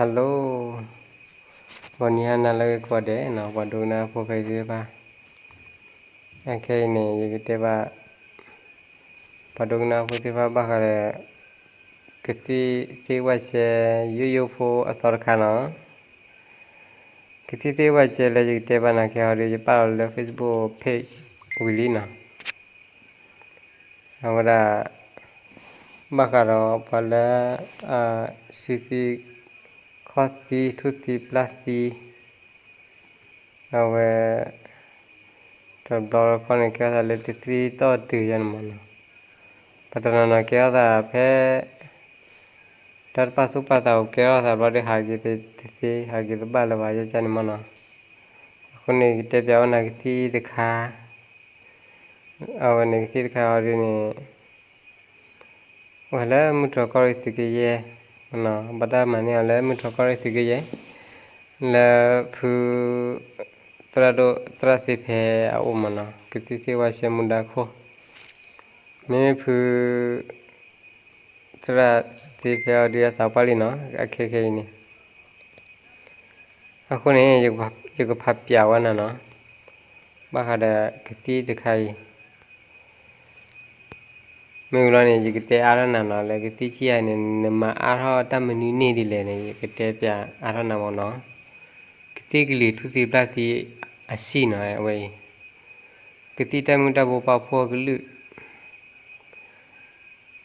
Hello, ဂီၤနံၤဟါနၤလၢအဂ့ၤကိးဂၤဒဲးနီၤ ပှၤဒိကနၣ်ဖိခဲအံၤသ့ၣ်တဖၣ်, အခဲအံၤန့ၣ် ယကတဲဘၣ် ပှၤဒိကနၣ်ဖိသ့ၣ်တဖၣ်ဘၣ်ဃးဒီး ကသံၣ်သ့ၣ်ဝၣ်စဲ ယိယိဖိအသီတခါနီၤ. ကသံၣ်သ့ၣ်ဝၣ်စဲလၢယကတဲဘၣ်နၤခဲအံၤဒီး ယပာ်လီၤလၢ Facebook page ဝံၤလံနီၤ. အဝဲဒၣ် ဘၣ်ဃးဒီးပှၤလၢ စုသံ ခီၣ်သံ ထူၣ်သံ ပျၢ်သံ အဝဲ တဘျီတခီၣ်န့ၣ် ကဲထီၣ်သးလၢတသံတီၢ်တုၤယါန့ၣ်မ့ၢ်နီၤ. ပှၤတနီၤနီၤကဲထီၣ်သးဖဲ တၢ်တပာ်သူၣ်ပာ်သးအိၣ် ကဲထီၣ်သးဘျီဒီး ဟးက့ၤတသ့ ဟးက့ၤတဘၣ်လၢၤဘၣ် ယါကန့ၣ်မ့ၢ်နီၤ. အဃိန့ၣ် ယကတဲပျးဝဲနၤကသံၣ်တခါ, အဝဲန့ၣ်ကသံၣ်တခါအီၤဒ်န့ၣ် ဝဲလၢမုၢ်တြီၤကီၢ်ရ့ၣ်သုးကယဲၢ်, ဘၣ်တၢ်မၤန့ၢ်အီၤလၢမုၢ်တြီၤကီၢ်ရ့ၣ်သုးကယဲၢ်, လၢဖု သရၣ်ဒိၣ်သရၣ်သ့ဖဲအအိၣ်မ့ၢ်နီၤ, ကသံၣ်သ့ၣ်ဝၣ်စဲမူဒါခိၣ်, မ့မ့ၢ်ဖု သရၣ်သ့ဖဲအီၤဒ်အသးပှၢ်လံနီၤ, အခဲခဲအံၤန့ၣ် အဃိန့ၣ် ယကဖးပျးဝဲနၤနီၤ, ဘၣ်ဃးဒီးကသံၣ်တခါအံၤ မ့ၢ်ဝံၤလီၤန့ၣ် ယကတဲအါထီၣ်နၤနီၤ လၢကသံၣ်ခံဂၤန့ၣ် နမၤအါထီၣ်တၢ်မနုၤန့ၢ်ဒ်လဲၣ်န့ၣ် ယကတဲပျးအါထီၣ်နၤမ့ၢ်နီၤ. ကသံၣ်ကလံၤထူၣ်သံပျၢ်သံအစံၣ်နီၤ အဝဲအံၤ, ကသံၣ်တၢ်မုၢ်တၢ်ဘိပာ်ဖှိၣ်အကလုာ် နီၣ်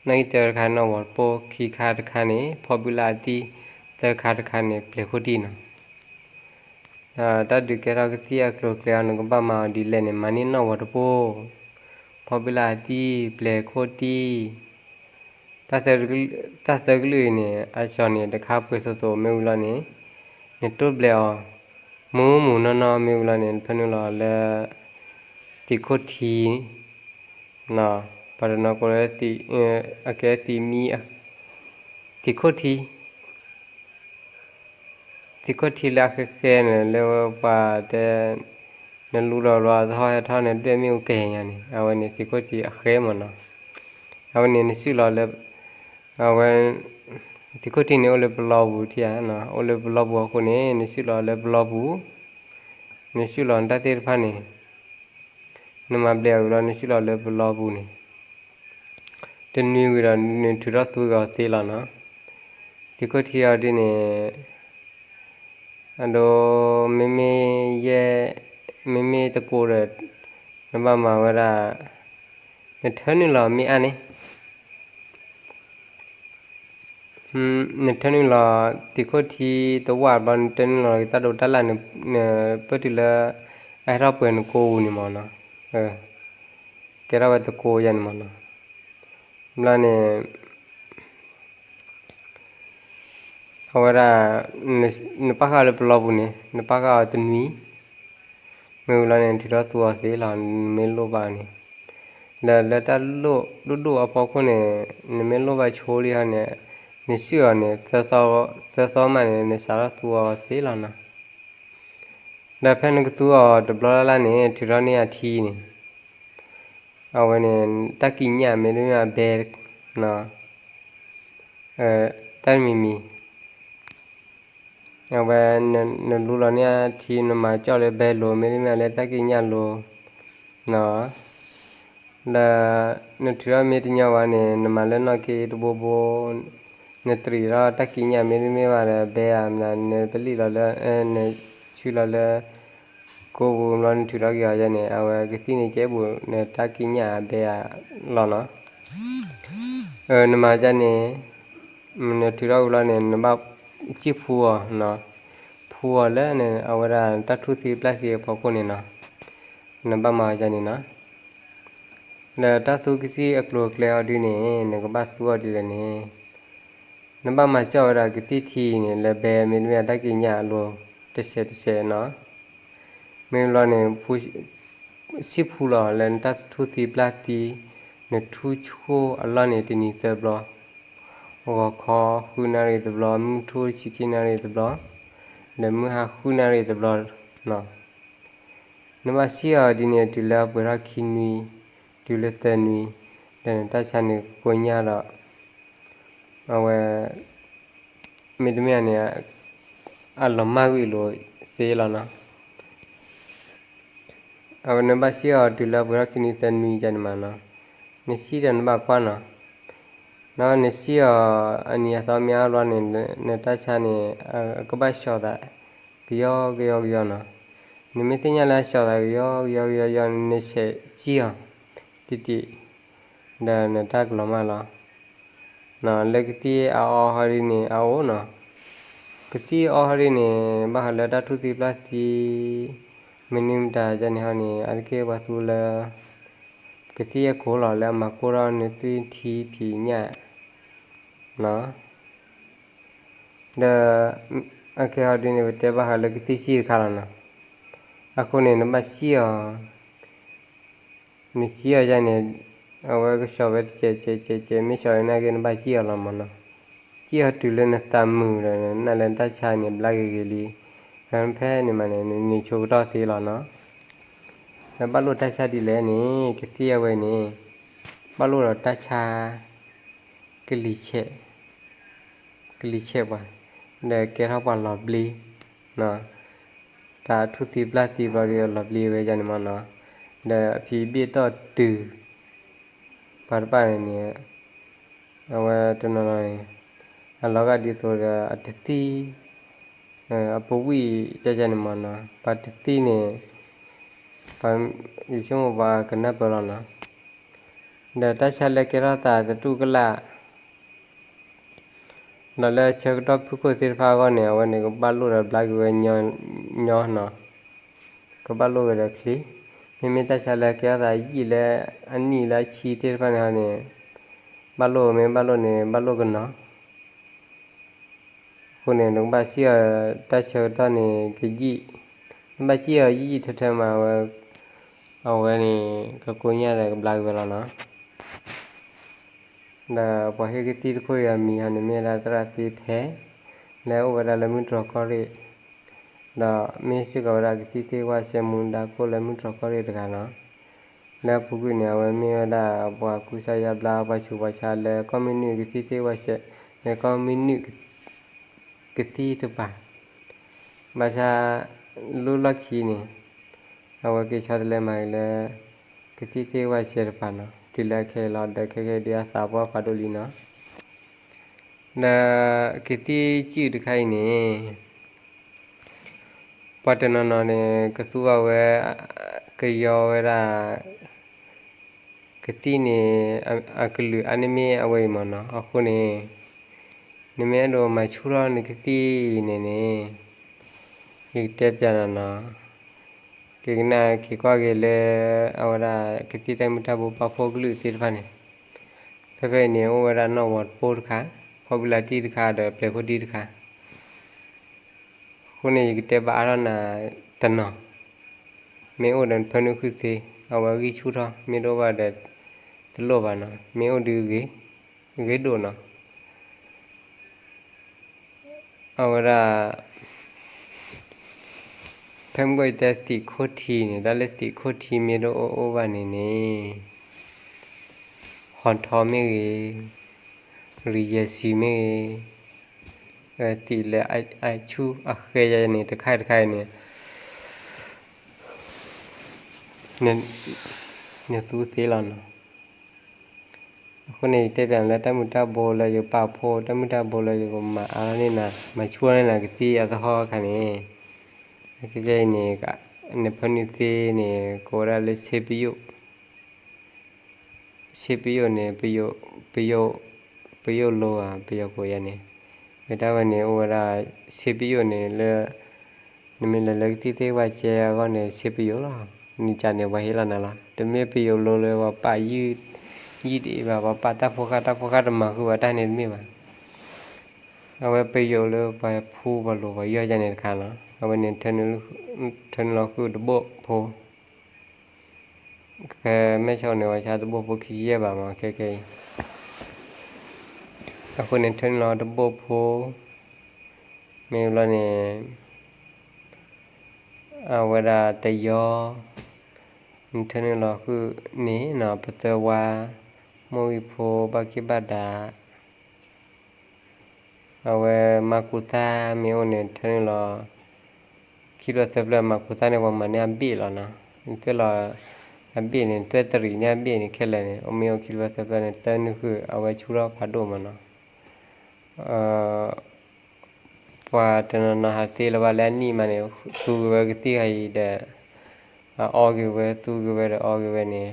ဂံၢ်တၢတခါ နီၣ်ဝီၤတပိၢ်, ခံခါတခါန့ၣ် ဖီဘုလၢအသံၣ်, သၢခါတခါန့ၣ် ပျဲၤခိၣ်တံၢ်နီၤ. တၢ်ဒုးကဲထီၣ်ကသံၣ်အကျိၤအကျဲအံၤ နကဘၣ်မၤအီၤဒ်လဲၣ်န့ၣ် မၤန့ၢ်နီၣ်ဝီၤတပိၢ်, ဖီဘုလၢအသံၣ်, ပျဲၤခိၣ်တံၢ်, တၢ်သၢကလုာ်အံၤန့ၣ် အစှၤန့ၣ် တခါပှဲၤသိးသိး မ့ၢ်ဝံၤလီၤန့ၣ် နတိၢ်ဘျဲးအီၤ မူမူနီၢ်နီၢ် မ့ၢ်ဝံၤလီၤန့ၣ် နထၢနုာ်လီၤလၢ သံးခိၣ်ထံ ပှၤတနီၤကိးလၢ အကဲသံးမံ, သံးခိၣ်ထံ, သံးခိၣ်ထံလၢအဃဲဃဲန့ၣ် လၢပှၤတဲ နလူလီၤဘျီအသဟီၣ်ဟဲထီၣ်န့ၣ် ဒွဲၣ်မ့ၣ်အူကဲညါန့ၣ် အဝဲန့ၣ်သံးခိၣ်ထံအဃဲမ့ၢ်နီၤ. အဝဲန့ၣ်နစုၣ်လီၤလၢ အဝဲ သံးခိၣ်ထံန့ၣ်အိၣ်လၢပလီပူၤထံဧါ, အိၣ်လၢပလီပူၤအဃိန့ၣ် နစုၣ်လီၤလၢပလီပူၤ, နစုၣ်လီၤနတၢ်သ့ၣ်တဖၣ်န့ၣ် နမၤဘျဲးအီၤဝံၤလီၤ နစုၣ်လီၤလၢပလီပူၤန့ၣ် တနွံဝံၤဒီး နထုးထီၣ်သူအီၤသ့လီၤနီၤ. သံးခိၣ်ထံအီၤဒ်န့ၣ် အဒိ မ့မ့ၢ်ယဲၢ် မ့မ့ၢ်တကိးဒီး နဘၣ်မၤဝဲဒၣ် နထၢနုာ်လီၤမ့ၢ်အါန့ၣ် နထၢနုာ်လီၤ သံးခိၣ်ထံတဝၣ်ဘျီ နထၢနုာ်လီၤက့ၤတၢ်ဒိးတၢ်လၣ် နပၢၢ်တုၤလၢ အဟဲထီၣ်ပှဲၤနကိးပူၤန့ၣ်မ့ၢ်နီၤ, ကဲထီၣ်ဝဲတကိးယါန့ၣ်မ့ၢ်နီၤ. ဘျီန့ၣ် အဝဲဒၣ် နပာ်ဃာ်အီၤလၢပလီပူၤန့ၣ် နပာ်ဃာ်အီၤတနွံ မ့ၢ်ဝံၤလီၤန့ၣ် နထုးထီၣ်သူအီၤသ့လီၤ နမ့ၢ်လိၣ်ဘၣ်န့ၣ်. ဒီးလၢတၢ်လိၣ်ဒိၣ်ဒိၣ်အဖီခိၣ်န့ၣ် နမ့ၢ်လိၣ်ဘၣ်ဆိလံဟီန့ၣ် နစုၣ်အီၤန့ၣ် သၢသီမးန့ၣ် နစးထီၣ်သူအီၤသ့လီၤနီၤ. ဒီးဖဲနကသူအီၤတဘျီလၢ်လၢ်န့ၣ် ထုးထီၣ်န့ၢ်အထံန့ၣ် အဝဲန့ၣ် တၢ်ကံးညာ်မ့တမ့ၢ်အဘဲ တၢ်တမံၤမံၤ အဝဲ နလူလီၤန့ၢ်အထံ နမၤကၠီၣ်လၢဘဲလိၤ မ့တမ့ၢ်လၢတၢ်ကံးညာ်လိၤ ဒီး နထုးထီၣ်မ့ၢ်တညီဘၣ်န့ၣ် နမၤလၢနီၣ်က့တဘိဘိ နတရံးထီၣ်တၢ်ကံးညာ်မ့တမ့ၢ်ဘၣ်ဒီးဘဲဧါ နပလံၣ်လီၤလၢ နဆူလီၤလၢ ကိးပူၤဘျီနထုးထီၣ်က့ၤအီၤယဲန့ၣ် အဝဲကသံၣ်န့ၣ်ကဲဘူး နတၢ်ကံးညာ်အဘဲဧါလီၤနီၤ. နမၤဒ်န့ၣ် နထုးထီၣ်ဝံၤလီၤန့ၣ် နဘၣ်စံၣ်ဖှူအီၤနီၤ, ဖှူအီၤလၢအဝဲဒၣ်တၢ်ထူၣ်သံပျၢ်သံအဖီခိၣ်န့ၣ်နီၤ, နဘၣ်မၤအီၤဒ်န့ၣ်နီၤ. ဒီးတၢ်သူကသံၣ်အကျိၤအကျဲအီၤဒ်န့ၣ် နကဘၣ်သူအီၤဒ်လဲၣ်န့ၣ် နဘၣ်မၤစၢၤဝဲဒၣ်ကသံၣ်ထံန့ၣ် လၢဘဲမ့တမ့ၢ်အတၢ်ကံးညာ်အလိၤတစဲးတစဲးနီၤ. မ့ၢ်လီၤန့ၣ် စံၣ်ဖှူလီၤလၢနတၢ်ထူၣ်သံပျၢ်သံ နထူၣ်ဆိၣ်အလီၢ်န့ၣ်တနံၤသၢဘျီ, ဂီၤခီဃုနၣ်ရံၣ်တဘျီ, မုၢ်ထူၣ်ဆံခံနၣ်ရံၣ်တဘျီ, ဒီးမုၢ်ဟါဃုနၣ်ရံၣ်တဘျီနီၤ. နဘၣ်စံၣ်အီၤဒ်န့ၣ် တုၤလၢအပှဲၤထီၣ်ခံနွံ, တုၤလၢသၢနွံ, ဒီးနတၢ်ဆါန့ၣ်ကကိညၢ်ဒီး အဝဲ မ့တမ့ၢ်န့ၣ် အလီၤမၢ်ကွံာ်လိာ်သ့လီၤနီၤ. အဝဲနဘၣ်စံၣ်အီၤတုၤလၢပှဲၤထီၣ်ခံနွံသၢနွံယါန့ၣ်မးနီၤ, နစံၣ်ဒီးနဘၣ်ကွၢ်နီၤ. ဒီးနစံၣ်အီၤအနံၤအသီမ့ၢ်အါဘျီန့ၣ် နတၢ်ဆါန့ၣ် အကဘၣ်ဆှီးသး ကယီကယီကယီနီၤ. နမ့ၢ်သ့ၣ်ညါလၢအဆှီးသးကယီကယီကယီယါန့ၣ် နဆဲးစံၣ်အီၤ တံၢ်တံၢ် ဒီးနတၢ်ကလီၤမၢ်လီၤ. လၢကသံၣ်အအီဟီဒ်န့ၣ် အအိၣ်နီၤ, ကသံၣ်အီဟီဒ်န့ၣ် ဘၣ်ဃးလၢတၢ်ထူၣ်သံပျၢ်သံ မနုၤမတၤယါန့ၣ်ဟီန့ၣ် အါတက့ၢ်ပှၤသူလၢ ကသံၣ်အကိလီၤလၢအမၤကိၢ်ထီၣ်နသ့ၣ်ထံဖံးညၣ်နီၤ. ဒီး အခဲဟီဒ်န့ၣ် ပတဲဘၣ်ဃးလၢကသံၣ်စံၣ်တခါလီၤနီၤ. အဃိန့ၣ် နဘၣ်စံၣ်အီၤ, နစံၣ်အီၤယါန့ၣ် အဝဲကဆှီးဝဲတစဲးစဲးစဲးစဲး မ့ၢ်ဆှီးဝဲနာ်က့ နဘၣ်စံၣ်အီၤလီၤမးနီၤ. စံၣ်အီၤတုၤလၢနသးမုာ်ဒီးနနၢ်လၢနတၢ်ဆါန့ၣ် ဘျါဂ့ၤဂ့ၤလံ, ဖဲန့ၣ်မးန့ၣ် နန့ၢ်ဆိကတီၢ်သ့လီၤနီၤ. ဒီးဘၣ်လိာ်တၢ်ဆါဒ်လဲၣ်န့ၣ် ကသံၣ်အဝဲန့ၣ် ဘၣ်လိာ်ဒီးတၢ်ဆါ ကလံၤဆဲး, ကလံၤဆဲးပှၤ, ဒီးကဲထီၣ်ပှၤလီၤဘျ့, တၢ်ထူၣ်သံပျၢ်သံဘျီဒီးလီၤဘျ့ဝဲယါန့ၣ်မးနီၤ. ဒီးအဖံးဘ့ၣ်တီၢ်တုၤ ပှၤတဖၣ်န့ၣ်န့ၣ် အဝဲတနီၤနီၤန့ၣ် အလီၤဂာ်ဒ်သိးဒီးအတသံၣ် အပူၤကွံာ်ကဲကဲန့ၣ်မးနီၤ, ပှၤတသံၣ်န့ၣ် ပှၤယဆိကမိၣ်ပှၤကနၢ်ပၢၢ်လီၤနီၤ. ဒီးတၢ်ဆါလၢကဲထီၣ်သးသတူၢ်ကလာ် ဒီးလၢဆၢကတီၢ်ဖုၣ်ကိာ်သ့ၣ်တဖၣ်အဂီၢ်န့ၣ် အဝဲန့ၣ်ကဘၣ်လိာ်ဒီးဘျါက့ၤဝဲညီညီနီၤ, ကဘၣ်လိာ်က့ၤဒီးချ့, မ့မ့ၢ်တၢ်ဆါလၢကဲထီၣ်သးယံာ်လၢအနံၣ်လၢအဆံသ့ၣ်တဖၣ်န့ၣ်ဟီန့ၣ် ဘၣ်လိာ်မ့ၢ်ဘၣ်လိာ်န့ၣ် ဘၣ်လိာ်ကနီၤ အဃိန့ၣ် နကဘၣ်စံၣ်အီၤတၢ်ဆၢကတီၢ်န့ၣ်ကယံာ်, နဘၣ်စံၣ်အီၤယံာ်ယံာ်ထၢထၢမးဝဲ, အဝဲန့ၣ် ကကိညၢ်ဒီးကဘျါက့ၤဝဲလီၤနီၤ. ဒီးပှၤဟ့ၣ်ကသံၣ်တခိၣ်အံၤအမံၤဟီန့ၣ်မ့ၢ်ဝဲဒၣ်သရၣ်သ့ဖဲ, လၢအအိၣ်ဝဲဒၣ်လၢမုၢ်တြီၤကီၢ်ရ့ၣ်, ဒီးမ့ၢ်စ့ၢ်ကီးဝဲဒၣ်ကသံၣ်သ့ၣ်ဝၣ်စဲမူဒါခိၣ်လၢမုၢ်တြီၤကီၢ်ရ့ၣ်တဂၤနီၤ. လၢအပူၤကွံာ်န့ၣ် အဝဲမ့ၢ်ဝဲဒၣ်ပှၤကူစါယါဘျါပှၤဆူးပှၤဆါလၢကီၢ်မ့ၢ်နုာ်ကသံၣ်သ့ၣ်ဝၣ်စဲး, လၢကီၢ်မ့ၢ်နုာ် ကသံၣ်တပၤ, ဘၣ်ဆၣ် လၢလီၢ်ခံန့ၣ် အဝဲက့ၤဆီတလဲမၤက့ၤလၢ ကသံၣ်သ့ၣ်ဝၣ်စဲးတပၤနီၤ, တုၤလၢခဲအံၤလီၤဒီး ခဲကနံၣ်အံၤဒုးအသးပှၢ်ဖးဒိၣ်လံနီၤ. ဒီးကသံၣ်စံၣ်တခါအံၤန့ၣ် ပှၤတနီၤနီၤန့ၣ် ကသူဘၣ်ဝဲ ကယီဝဲဒၣ် ကသံၣ်န့ၣ် အကလုာ်အါန့ၢ်မ့ၢ်အဝဲအံၤမ့ၢ်နီၤ. အဃိန့ၣ် နမ့ၢ်အဲၣ်ဒိးမၤဆူၣ်ထီၣ်နကသံၣ်အံၤန့ၣ်န့ၣ် ယကတဲပျးနၤနီၤ, ကကနၣ်က့ၤကွၢ်က့ၤလၢ အဝဲဒၣ်ကသံၣ်တၢ်မုၢ်တၢ်ဘိပာ်ဖှိၣ်ကလုၢ်သ့ၣ်တဖၣ်န့ၣ်, ဖဲဖဲအံၤန့ၣ် အိၣ်ဝဲဒၣ်နီၣ်ဝီၤတပိၢ်တခါ, ခီၣ်ဘုလါတံၢ်တခါဒီးပျဲၤခိၣ်ဒံတခါ အဃိန့ၣ် ယကတဲဘၣ်အါထီၣ်နၤတနီၤ, မ့ၢ်အိၣ်ဒီးဖၢနုာ်ဃုာ်သ့, အဝဲဂံၢ်ဆူၣ်ထီၣ်, မ့ၢ်တအိၣ်ဘၣ်ဒီး တလိၣ်ဘၣ်နီၤ, မ့ၢ်အိၣ်ဒုးဂ့ၤ, ဂ့ၤဒိၣ်နီၤ. အဝဲဒၣ် ဖဲမုၢ်ဂီၤယတဲသံးခိၣ်ထံန့ၣ်, တၢ်လၢသံးခိၣ်ထံမ့ၢ်တအိၣ်အိၣ်ဘၣ်န့ၣ်န့ၣ်, ဟီၣ်ထီမ့ၢ်ဂ့ၤ, ရံယဲၢ်ဆံမ့ၢ်ဂ့ၤ, သံးလၢအဆူၣ်အဃဲယဲန့ၣ် တခါတခါအံၤန့ၣ် နသူသ့လီၤနီၤ. အဃိန့ၣ် ယတဲပျးနၤလၢတၢ်မုၢ်တၢ်ဘိလၢယပာ်ဖှိၣ်, တၢ်မုၢ်တၢ်ဘိလၢယကမၤအါထီၣ်န့ၢ်နၤ, မၤဆူၣ်ထီၣ်န့ၢ်နၤကသံၣ်အသဟီၣ်အခါန့ၣ်, ခဲကနံၣ်အံၤန့ၣ် နဖၢနုာ်သ့န့ၣ် ကိးဝဲဒၣ်လၢ ဆေးပယိုတ်, ဆေးပယိုတ်န့ၣ် ပယိုတ်လိဧါ, ပယီၤကိးယဲန့ၣ်, လၢတၢ်ဝဲန့ၣ်အိၣ်ဝဲဒၣ် ဆေးပယိုတ်န့ၣ်လၢ နမ့ၢ်လဲၤလၢကသံၣ်သ့ၣ်ဝၣ်စဲအဂီၢ်န့ၣ် ဆေးပယိုတ်လီၤ. နကးန့ၣ် ပှၤဟ့ၣ်လီၤနၤလီၤ. တမ့ၢ်ပယိုတ်လိလၢပှၤပာ်ယုၢ်, ယုၢ်တအံၤဘၣ်, ပှၤပာ်တၢ်ဖိဃၢ်, တၢ်ဖိဃၢ်တမၤဃုာ်ဘၣ်တၢ်န့ၣ်တမ့ၢ်ဘၣ်. အဝဲပယိုတ်လၢပှၤဖှူပှၤလိၤပှၤယီၢ်ယဲန့ၣ်တခါလီၤ. အဝဲန့ၣ် ထၢနုာ်လီၤဃုာ်တဘိၣ်ဖိ ဖဲမဲၢ်ဆီန့ၣ် ပှၤဆါတဘိၣ်ဖိခံဆံယဲၢ်ဘၣ်မး ခဲကနံၣ်အံၤ. အဃိန့ၣ် ထၢနုာ်လီၤတဘိၣ်ဖိ, မ့ၢ်ဘျီန့ၣ် အဝဲဒၣ်တယီ, နထၢနုာ်လီၤဃုာ်န့ၣ်နီၤ ပသၢဝါ, မိၢ်ဂံၢ်ဖိ ဘၣ်က့ၢ်ဘၣ်ဒါ အဝဲမၤကူးသၣ်မ့ၢ်အိၣ်န့ၣ် ထၢနုာ်လီၤ ခံဖျၢၣ်သၢဖျၢၣ်မၤကူးသၣ်န့ၣ် ပှၤမၤန့ၢ်အဘ့ၣ်လီၤနီၤ. နသွဲၣ်လီၤအဘ့ၣ်န့ၣ် သွဲၣ်တရံးန့ၢ်အဘ့ၣ်န့ၣ်ခဲလၢာ်န့ၣ် အိၣ်မ့ၢ်အိၣ်ခံဖျၢၣ်သၢဖျၢၣ်န့ၣ် တၢ်နုာ်ဃုာ် အဝဲဆူၣ်ထီၣ်ဖးဒိၣ်မးနီၤ. ပှၤတနီၤနီၤဟးသ့လၢၤဘၣ်လၢအနံၣ်မးန့ၣ် သူက့ၤဝဲကသံၣ်ခါအံၤဒီး အအီက့ၤဝဲ သူက့ၤဝဲဒီးအီက့ၤဝဲန့ၣ်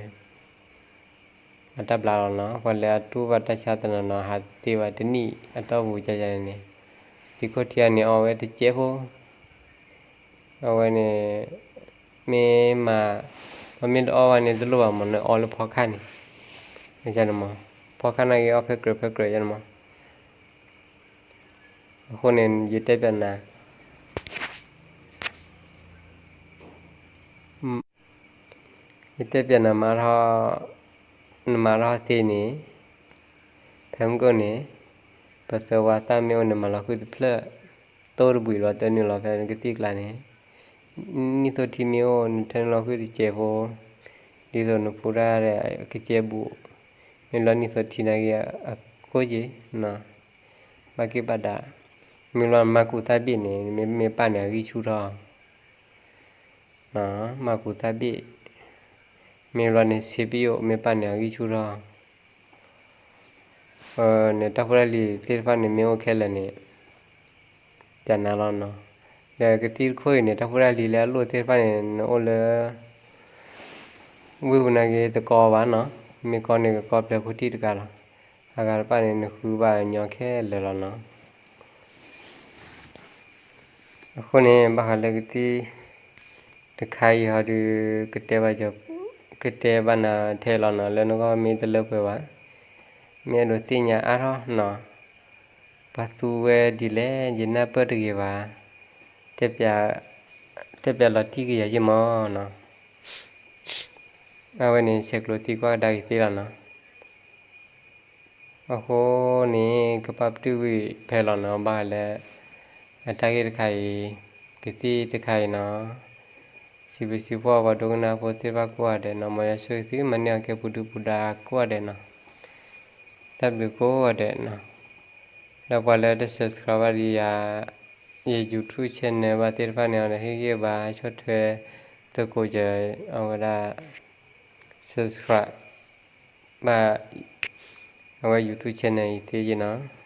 အတၢ်ဘျါလီၤနီၤ. ပှၤလၢအတူၢ်ဘၣ်တၢ်ဆါတနီၤနီၤ ဟးသ့ဘၣ်တနံၣ်အတီၢ်ပူၤကန့ၣ် သံးခိၣ်ထံအန့ၣ်အီဝဲတစဲးဖိ အဝဲန့ၣ် မ့ၢ်မၤ ပှၤမ့ၢ်တအီဘၣ်န့ၣ် တလိၣ်ဘၣ်မး နအီလၢဖီခါန့ၣ် ဖီခါန့ၣ်ဂ့ၤ အီဖဲကြၢးဖဲကြၢးယန့ၣ်မး. အဃိန့ၣ် ယတဲပျးနၤ ယတဲပျးနၤမၤထီၣ် နမၤထီၣ်သ့န့ၣ် ဖဲမုၢ်ကအိၣ်န့ၣ် ပသၢဝါသၣ်မ့ၢ်အိၣ်န့ၣ် မၤလီၤဃုာ်တဖျၢၣ် တိၢ်တဘှံးလီၤ တၢ်နုာ်လီၤဖဲနကသံၣ်ကျါန့ၣ် နံၣ်သိထံမ့ၢ်အိၣ် နထၢနုာ်လီၤဃုာ်တစဲးဖိ ဒ်သိးနဖိတၢ်ဒီးကစဲးဘူး မ့ၢ်လီၤနံၣ်သိထံနာ်က့ အကိၣ်က့ၤ ဘၣ်က့ၢ်ဘၣ်ဒၣ် မ့ၢ်လီၤမၤကူးသၣ်ဘ့ၣ်န့ၣ် မ့ၢ်ပာ်န့ၣ်အဂံၢ်ဆူၣ်ထီၣ် မၤကူးသၣ်ဘ့ၣ် မ့ၢ်လီၤန့ၣ် ဆ့ပယိၣ် မ့ၢ်ပာ်န့ၣ်အဂံၢ်ဆူၣ်ထီၣ် န့ၣ်တၢ်ဖိတၢ်လံၤသ့ၣ်တဖၣ်န့ၣ် မ့ၢ်အိၣ်ခဲလၢာ်န့ၣ် ပျးနၤလီၤနီၤ. ဒီးကသံၣ်တခိၣ်အံၤန့ၣ် တၢ်ဖိတၢ်လံၤလၢအလိၣ်သ့ၣ်တဖၣ်န့ၣ် နအိၣ်လၢ ဝ့ၢ်ပူၤနာ်က့ တကီဘၣ်နီၤ. မ့ၢ်ကီန့ၣ် ကကီပျၢၤခိၣ်ထံၣ်တကးလီၤ. အဂၤတဖၣ်န့ၣ် နဃုဘၣ်ညီခဲလၢာ်လီၤနီၤ. အဃိန့ၣ် ဘၣ်ဃးလၢကသံၣ်တခါအံၤဟီဒီး ကတဲဘၣ် ကတဲဘၣ်နၤထဲလီၤနီၤ လၢနဂီၢ်မ့ၢ်တလၢပှဲၤဘၣ်, မ့ၢ်အဲၣ်ဒိးသ့ၣ်ညါအါထီၣ်နီၤ, ပှၤသူဝဲဒ်လဲၣ် ယနၢ်ပၢၢ်တဂ့ၤဘၣ်, တဲပျးလီၤတံၢ်ကယၤယ့ၢ်မီၢ်နီၤ. အဝဲန့ၣ် ဆဲးကျိးသံကွၢ်ကဒါက့ၤသ့လီၤနီၤ. အဃိန့ၣ် ကပာ်ပတုာ်ဝံၤဖဲလီၤနီၤ ဘၣ်ဃးလၢ အတၢ်ဂ့ၢ်တခါအံၤ, ကသံၣ်တခါအံၤနီၤ, စံးဘျုးစံးဖှိၣ်ပှၤဒိကနၣ်ဖိသ့ၣ်တဖၣ်ကိးဂၤဒဲးနီၤ, မ်ယွၤဆိၣ်ဂ့ၤသု မၤန့ၢ်အီၤကဲပူၤဒုပူၤဒါကိးဂၤဒဲးနီၤ, တၢ်ဘျုးကိးဂၤဒဲးနီၤ, ဒီးပှၤလၢတ subscribe ဘၣ်ဒံးယၤ ယ YouTube channel ဘၣ်သ့ၣ်တဖၣ်န့ၣ် အီၤဒီးဟ့ၣ်ဂံၢ်ဘါဆီၣ်ထွဲ သကိးကၢၤ အဝဲဒၣ် subscribe ဘၣ် အဝဲ YouTube channel အံၤသ့ယ့နီၤ.